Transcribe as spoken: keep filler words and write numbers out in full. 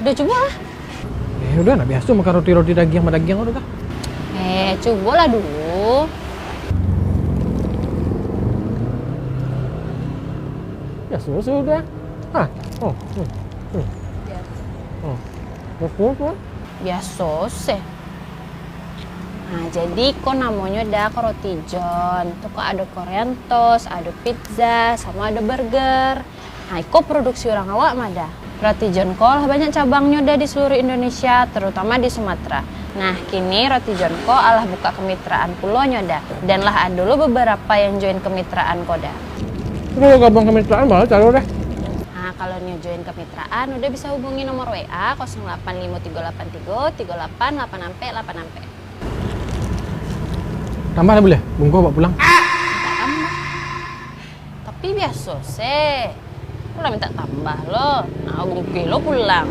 Udah, cubolah. Eh, udah, nak biaso makan roti-roti dagiang, madagiang tu kah? Eh, cubolah dulu. Biaso sudah. Ah, oh, hmm, hmm. Oh, biaso tu. Biaso seh. Nah, jadi ko namonyo Da ko roti John. Tu ko ado Korean toast, ado pizza, samo ado burger. Nah, iko produksi urang awak mah Da. Roti John ko lah banyak cabangnyo Da di seluruh Indonesia, terutama di Sumatera. Nah, kini roti John ko alah buka kemitraan pulo nyo Da. Dan lah ado lo beberapa yang join kemitraan ko Da. Kalau gabung kemitraan, baa caro deh? Nah, kalau nyo join kemitraan, udah bisa hubungi nomor W A kosong delapan limo tigo delapan tigo tigo delapan delapan ampek delapan ampek. Tambah lah buliah, bungkuih bawa pulang. Minta tambah. Tapi biaso se. Pulang minta tambah lo. Nak bungkuih lo pulang.